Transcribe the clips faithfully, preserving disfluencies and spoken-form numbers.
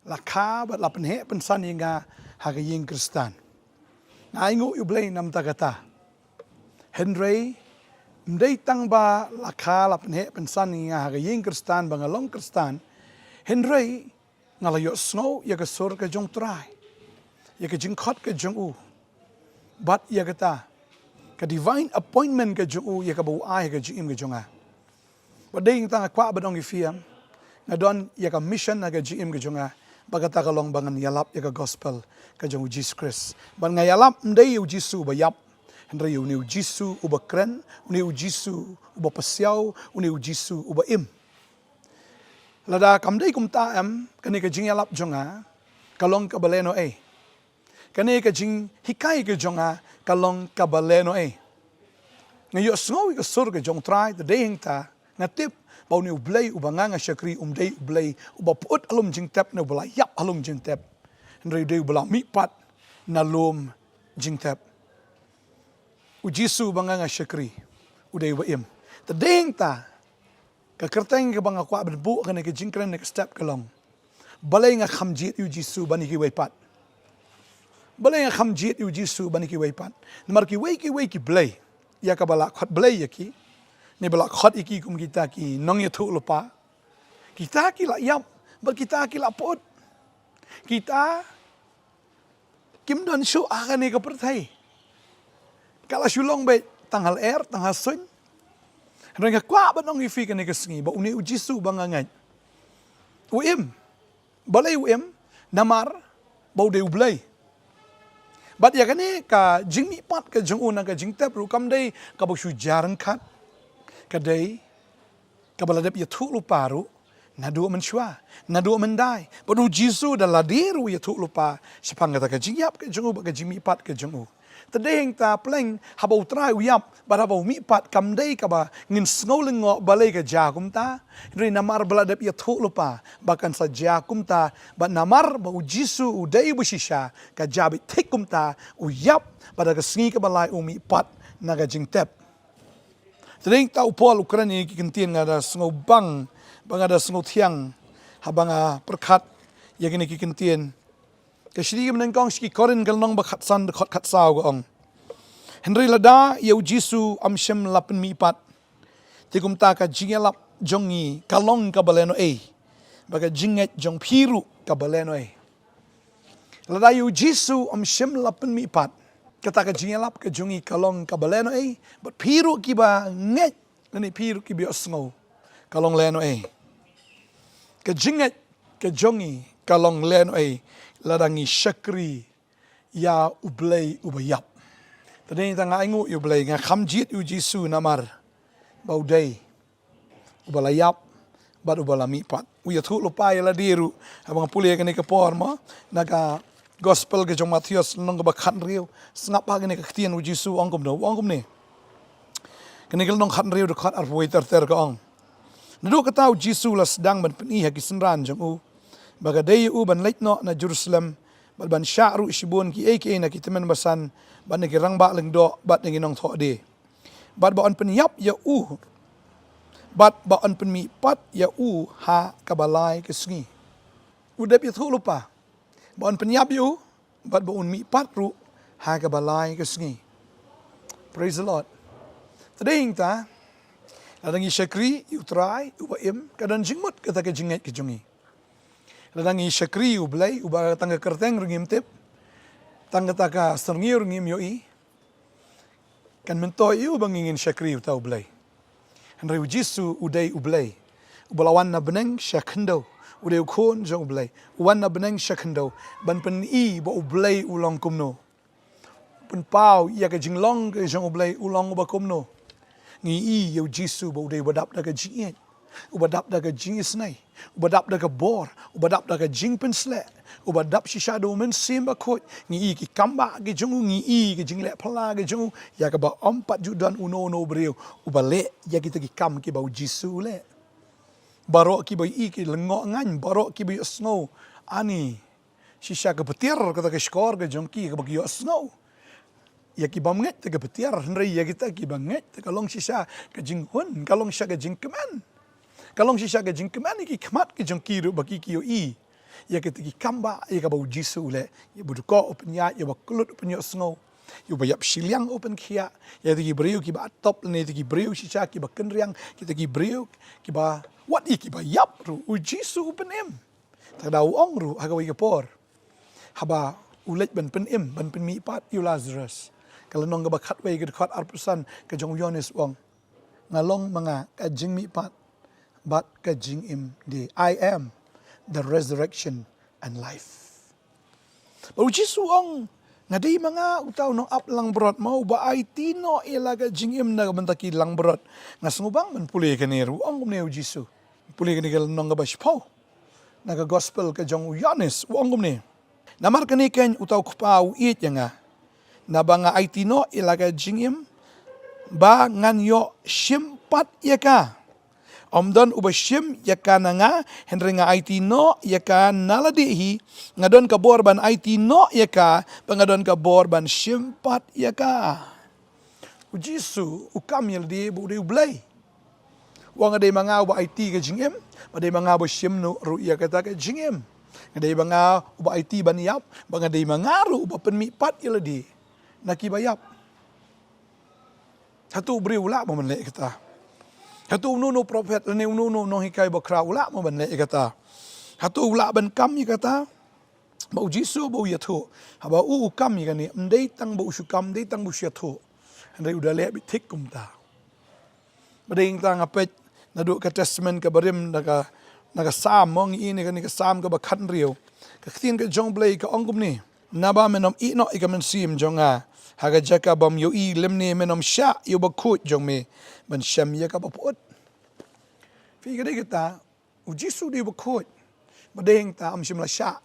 la kha bad la pynheh pynsan ïa nga ha ka ïing Khristan. Nga ainguh ïa U Blei namar kata. Hynrei ym dei tang ba la kha la pynheh pynsan ïa nga ha ka ïing Khristan ba nga long Khristan. Hynrei nga la ïohsngew ïa ka sur ka jong U Trai, ïa ka jingkhot ka jong u, bad ïa kata ka divine appointment ka jong u ïa kaba u ai ha ka jingim ka jong nga. Bad dei hangta nga kwah ban ong ïa phi, nga don ïa ka mission ha ka jingim ka jong nga, bad kata ka long ba ngan ïalap ïa ka gospel ka jong U Jisu Khrist. Bad nga ïalap ym dei ïa U Jisu uba ïap, hynrei ïa une U Jisu uba kren, une U Jisu uba pasiaw, une U Jisu uba im. Lada kam dei kumta em, kane ka jingïalap jong nga ka long kaba lehnohei. Kane ka jinghikai ka jong nga ka long kaba lehnohei. Nga ïohsngew ïa ka sur ka jong U Trai, te dei hangta nga tip ba une U Blei uba nga nga shakri um dei U Blei uba pyut ha lum jingtep ne uba la ïap ha lum jingtep. Hynrei u dei uba la mihpat na lum jingtep. U Jisu uba nga nga shakri u dei uba im. Te dei hangta ka kyrteng kaba nga kwah ban buh kane ka jingkren ne ka step ka long, balei nga kham jied ïa U Jisu ban ïa kiwei pat? Balei nga kham jied ïa U Jisu ban ïa kiwei pat? Namar kiwei kiwei ki blei, ïa kaba la khot blei ïa ki, ne ba la khot ïa ki kum kita ki nongïathuhlypa, kita ki la ïap bad kita ki la pyut. Kita kim don shuh ha kane ka pyrthei. Ka la shu long beit tang ha lyer tang ha suiñ. Hynrei nga kwah ban ong ïa phi kane ka sngi ba une U Jisu uba nga ngeit u im. Balei u im? Namar ba u dei U Blei. Bad ïa kane ka jingmihpat ka jong u na ka jingtep ruh kam dei kaba shu jia ryngkat. Ka dei kaba la dep ïathuhlypa ruh naduh mynshuwa, naduh myndai. Bad U Jisu da lade ruh u ïathuhlypa shaphang kata ka jingïap ka jong u bad ka jingmihpat ka jong u. Te dei hangta pleng haba U Trai u ïap bad haba u mihpat kam dei kaba ngin sngew lyngngoh balei ka jia kumta. Hynrei namar ba la dep ïathuhlypa ba kan sa jia kumta, bad namar ba U Jisu u dei uba shisha, ka jia beit thik kumta, u ïap bad ha ka sngi kaba lai u mihpat na ka jingtep. Te dei hangta u Paul u kren ïa ki kyntien, nga da sngewbang bad nga da sngewthiang haba nga pyrkhat ïa kine ki kyntien. Ka shithi kaba nyngkong sha ki Korinth ka lynnong ba khatsan, dkhot khatsaw ka ong, hynrei lada ïa U Jisu ym shym la pynmihpat, te kumta ka jingïalap jong ngi ka long kaba lehnohei, bad ka jingngeit jong phi ruh kaba lehnohei. Lada ïa U Jisu ym shym la pynmihpat, kata ka jingïalap ka jong ngi ka long kaba lehnohei, bad phi ruh kiba ngeit lane phi ruh kiba ïohsngew ka long lehnohei. Ka jingngeit ka jong ngi ka long lehnohei lada ngi shakri ïa U Blei uba ïap. Te dei hangta nga ainguh ïa U Blei, nga kham jied ïa U Jisu namar ba u dei uba la ïap bad uba la mihpat. U ïathuhlypa ïa lade ruh. Haba nga pule ïa kane ka por mo, na ka Gospel ka jong Mathaios lynnong kaba khathynriew, sngap ha kane ka ktien U Jisu u ong kumno, u ong kumne. Kane ka lynnong khathynriew dkhot arphew wei ter ter ka ong, naduh kata U Jisu u la sdang ban pyni ha ki synran jong u ba ka dei ïa u ban leit noh na Jerusalem bad ban shah ruh shibun kiei kiei na ki tymmen basan bad na ki rangbah lyngdoh bad na ki nongthoh die, bad ba yn pynïap ïa u, bad ba yn pynmihpat ïa u ha kaba lai ka sngi. U dep ïathuhlypa ba yn pynïap ïa u bad ba un mihpat ruh ha kaba lai ka sngi. Praise the Lord. Te dei hangta, lada ngi shakri ïa U Trai uba im, ka don jingmut kata ka jingngeit ka jong ngi. Lada ngi shakri ïa U Blei uba tang ka kyrteng ruh ngim tip, tang kata ka syrngiew ruh ngim ïohi, kan myntoi ïa u ba ngi ngin shakri ïa uta U Blei. Hynrei U Jisu u dei U Blei uba la wan na bneng sha khyndew. U dei U Khun jong U Blei, u wan na bneng sha khyndew ban pyni ba U Blei u long kumno. Pynpaw ïa ka jinglong ka jong U Blei, u long uba kumno. Ngi i ïa U Jisu ba u dei uba dap da ka jingïeit, uba dap da ka jingisynei, uba dap da ka bor, uba dap da ka jingpynsleh, uba dap shisha da U Mynsiem Bakhuid. Ngi i ki kam ba ki jong u, ngi i ki jingleh phylla ki jong u, ïa kaba ym pat ju don uno uno u briew uba leh ïa kita ki kam kiba U Jisu u leh. Baroh kiba i ki lyngngoh ngaiñ, baroh kiba ïohsngew, ani shisha ka btiar kata ka shkor ka jong ki kaba ki ïohsngew. Ïa ki bym ngeit te ka btiar, hynrei ïa kita kiba ngeit te ka long shisha ka jinghun, ka long shisha ka jingkmen. Ka long shisha ka jingkmen ïa ki khmat ka jong ki ruh ba ki ki ïohi Ïa kita ki kam ba, ïa kaba u Jisu u leh, ïa ba dkoh u pynïaid, ïa ba klut u pynïohsngew, ïa ba ïap shiliang u pynkhiah, ïa kita ki briew kiba atop lane kita ki briew shisha kiba kynriang, kita ki briew kiba, wat ïa kiba ïap ruh, u Jisu u pynim. Te da u ong ruh ha kawei ka por, haba u leit ban pynim, ban pynmihpat ïa u Lazarus. Ka lynnong kaba khatwei, ka dkhot arphew san, ka jong u Ïoannis u ong, "Nga long ma nga ka jingmihpat bad ka jingim die. I am the resurrection and life." Bad u Jisu u ong, "Nga dei ma nga uta u nongaplangbrot mo, uba aiti noh ïa la ka jingim na ka bynta ki langbrot. Nga sngewbang ban pule kane ruh," u ong kumne u Jisu. Pule kane ka lynnong kaba shiphew na ka gospel ka jong u Ïoannis, u ong kumne, "Namar kane keiñ uta u Kpa u ïeit ïa nga, naba nga aiti noh ïa la ka jingim ba ngan ïoh shim pat ïa ka. Ym don uba shim ïa ka na nga, hynrei nga aiti noh ïa ka na lade hi. Nga don ka bor ban aiti noh ïa ka, ba nga don ka bor ban shim pat ïa ka." U Jisu u kam ïa lade ba u dei u Blei. U ong, "Nga dei ma nga uba aiti ka jingim, ba dei ma nga uba shim noh ruh ïa kata ka jingim. Nga dei ma nga uba aiti ban ïap, ba nga dei ma nga ruh uba pynmihpat ïa lade na kiba ïap." Hato u briew u lah mo ban leh kata? Hato uno uno u prophet lane uno uno u nonghikai bakhraw u lah mo ban leh kata? Hato u lah ban kam ïa kata? Ba u Jisu ba u ïathuh, haba u u kam ïa kane, ym dei tang ba u shu kam, ym dei tang ba u shu ïathuh, hynrei u da leh beit thik kumta. Ba dei tang, nga peit naduh ka Testament kaba rim, na ka, na ka Salm, mo, ngi ïohi ïa kane ka Salm kaba khathynriew. Ka ktien ka jong u Blei ka ong kumne, "Naba men ym ïeh noh ïa ka mynsiem jong nga ha ka jaka bym ïohi, lymne men ym shah ïa u Bakhuid jong me ban shem ïa kaba pyut." Phi, ka dei kata, u Jisu u dei u Bakhuid. Ba dei tang, um shym la shah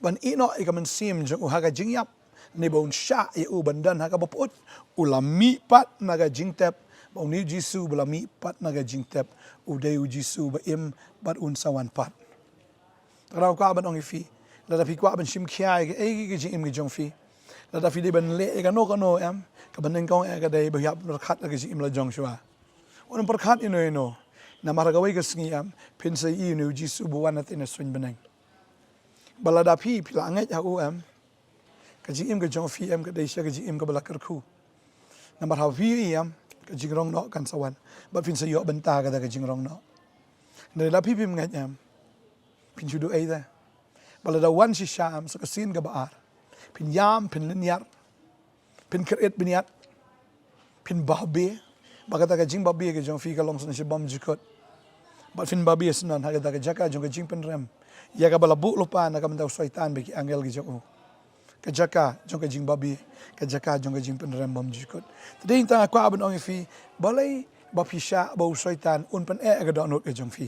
ban ïeh noh ïa ka mynsiem jong u ha ka jingïap, ne ba un shah ïa u ban don ha kaba pyut. U la mihpat na ka jingtep. Ba une u Jisu ba la mihpat na ka jingtep, u dei u Jisu ba im bad un sa wan pat. Te nga kwah ban ong ïa phi, lada phi kwah ban shim khia ïa kaei kaei ka jingim ka jong phi, lada phi dei ban leh ïa kano kano, em, kaba nyngkong, eh, ka dei ba phi hap pyrkhat ïa ka jingim la jong shuwa. Wat pyrkhat ïano ïano. Namar ha kawei ka sngi, em, phin sa ïohi une u Jisu ba wan na tei na suiñ bneng. Ba lada phi, phi la ngeit ha u, em, ka jingim ka jong phi, em, ka dei sha ka jingim kaba la kyrkhu. Namar haba phi ïohi, em, ka jingrong noh kan sa wan, bad phin sa ïoh bynta kata ka jingrong noh. Hynrei lada phi phim ngeit, em, phin shu duh ei te? Ba lada wan shisha, em, sa ka sien kaba ar, phin ïam, phin lynñiar, phin kyrït bniat, phin babe. Ba kata ka jingbabe ka jong phi ka long shen shi bymjukut. Bad phin babe shen ha kata ka jaka jong ka jingpynrem ïa kaba la buh lypa na ka bynta u Soitan bad ki angel ki jong u. Ka jaka jong ka jingbabe, ka jaka jong ka jingpynrem bymjukut. Te dei tang nga kwah ban ong ïa phi, balei ba phi shah ba u Soitan un pyneh ïa ka dohnud ka jong phi?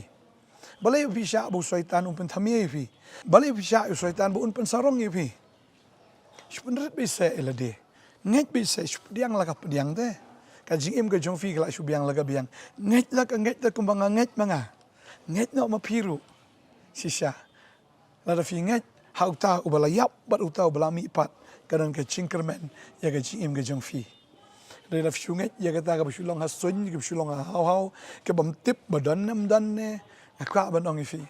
Balei ba phi shah ba u Soitan un pynthymmai ïa phi? Balei ba phi shah ïa u Soitan ba un pynsarong ïa phi? Shu pynrit beit seh ïa lade. Ngeit beit seh, shu pdiang la ka pdiang te. Ka jingim ka jong phi ka la shu biang la ka biang. Ngeit la ka ngeit te kumba nga ngeit ma nga. Ngeit noh ma phi ruh shisha. Lada phi ngeit ha uta uba la ïap bad uta uba la mihpat, ka don ka jingkyrmen ïa ka jingim ka jong phi. Lada phi shu ngeit ïa kata kaba shu long ha suiñ, kaba shu long ha haw haw, kaba ym tip ba don ne ym don ne, nga kwah ban ong ïa phi,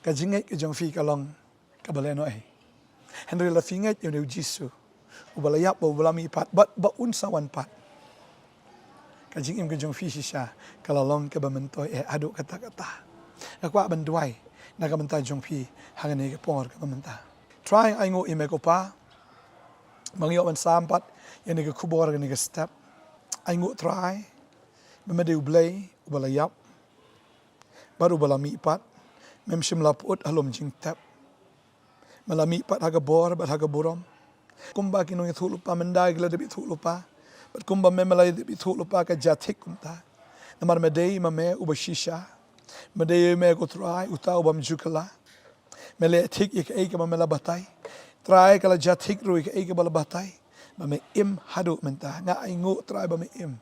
ka jingngeit ka jong phi ka long kaba lehnohei. Hynrei lada phi ngeit ïa une u Jisu uba la ïap bad uba la mihpat bad ba un sa wan pat, ka jingim ka jong phi shisha ka la long kaba myntoi eh haduh katta katta. Nga kwah ban duwai na ka bynta jong phi ha kane ka por kaba mynta. Trai, ainguh ïa me ko Pa, ba ngi ïoh ban sam pat ïa kane ka khubor, kane ka step. Ainguh Trai ba me dei u Blei uba la ïap bad uba la mihpat. Mem shym la pyut ha lum jingtep. Me la mihpat ha ka bor bad ha ka burom. Kumba ki nongïathuhlypa mynta ki la dep ïathuhlypa, bad kumba me, me la dep ïathuhlypa ka jia thik kumta. Namar me dei ma me uba shisha. Me dei me ko Trai uta u bym ju kylla. Me leh thik ïa kaei kaba me la batai. Trai, ka la jia thik ruh ïa kaei kaba la batai. Ba me im haduh mynta. Nga ainguh Trai ba me im.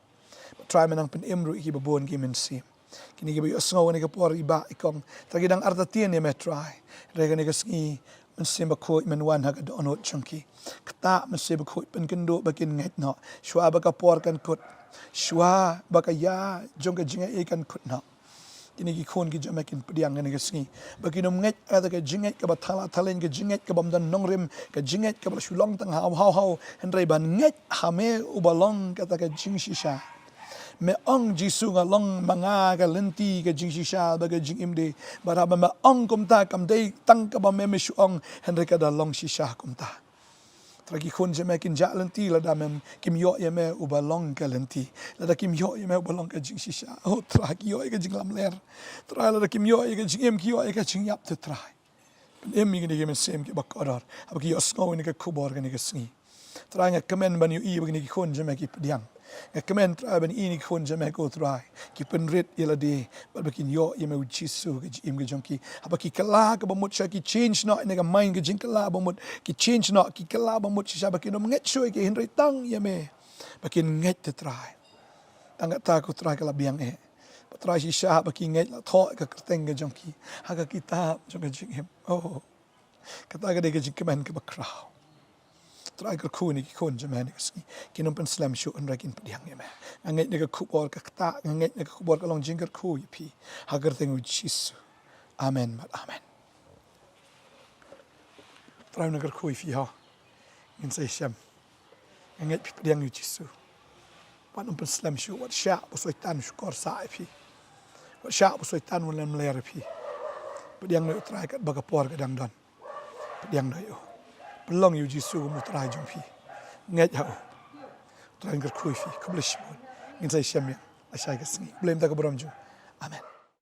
Trai, me nang pynim ruh ïa kiba bun ki mynsiem. Kine kiba ïohsngew kane ka por, i Bah i Kong, tang ki dang artatien ïa me Trai. Hynrei kane ka sngi Mynsiem Bakhuid men wan ha ka dohnud jong ki. Kata Mynsiem Bakhuid pynkynduh ba kin ngeit noh shuwa ba ka por kan kut, shuwa ba ka ïa jong ka jingaiei kan kut noh. Kine ki khun ki jong me kin pdiang kane ka sngi ba kin ym ngeit ha kata ka jingngeit kaba thala thalin, ka jingngeit kaba ym don nongrim, ka jingngeit kaba la shu long tang ha u haw haw, hynrei ban ngeit ha me uba long kata ka jingshisha. Me ong, Jisu, nga long ma nga ka lynti, ka jingshisha bad ka jingim de. Bad haba me ong kumta, kam dei tang kaba me me shu ong, hynrei ka da long shisha kumta. Trai, ki khun jong me kin jah lynti lada mem, kim ïoh ïa me uba long ka lynti, lada kim ïoh ïa me uba long ka jingshisha. Oh Trai, ki ïoh ïa ka jinglamler. Trai, lada kim ïoh ïa ka jingim, ki ïoh ïa ka jingïap, te Trai. Pynim ïa kine ki mynsiem kiba kordor haba ki ïohsngew ïa kane ka khubor kane ka sngi. Trai, nga kmen ban ïohi ba kine ki khun jong me ki pdiang. Nga kmen, Trai, ban ïohi ïa kine ki khun jong me, ko Trai, ki pynrit ïa lade bad ba kin ïoh ïa me, U Jisu, ka jingim ka jong ki. Haba ki kylla kaba mut shisha, ki change noh ïa ka mind, ka jingkylla ba mut, ki change noh, ki kylla ba mut shisha ba kin ym ngeit shuh ïa ki, hynrei tang ïa me ba kin ngeit, te Trai. Tang kata, ko Trai, ka la biang eh. Bad Trai, shisha ba ki ngeit, la thoh ïa ka kyrteng ka jong ki ha ka kitab jong ka jingim. Oh, kata ka dei ka jingkmen kaba khraw. Trai, kyrkhu ïa kine ki khun jong me ha kane ka sngi. Kin ym pynslem shuh, hynrei kin pdiang ïa me. Nga ngeit ïa kane ka khubor ka ktah, nga ngeit ïa kane ka khubor ka long jingkyrkhu ïa phi, ha ka kyrteng U Jisu. Amen bad amen. Trai un kyrkhu ïa phi, ho. Ngin sa ïashem. Nga ngeit phi pdiang ïa U Jisu. Wat ym pynslem shuh, wat shah ba u Soitan u shukor sah ïa phi. Wat shah ba u Soitan un lamler ïa phi. Pdiang noh ïa U Trai katba ka por ka dang don. Pdiang noh ïa u. Pynlong ïa U Jisu kum U Trai jong phi. Ngeit ha u. U Trai un kyrkhu ïa phi. Khublei shibun. Ngin sa ïashem ïa lashai ka sngi. Khublei mynta ka burom jong u. Amen.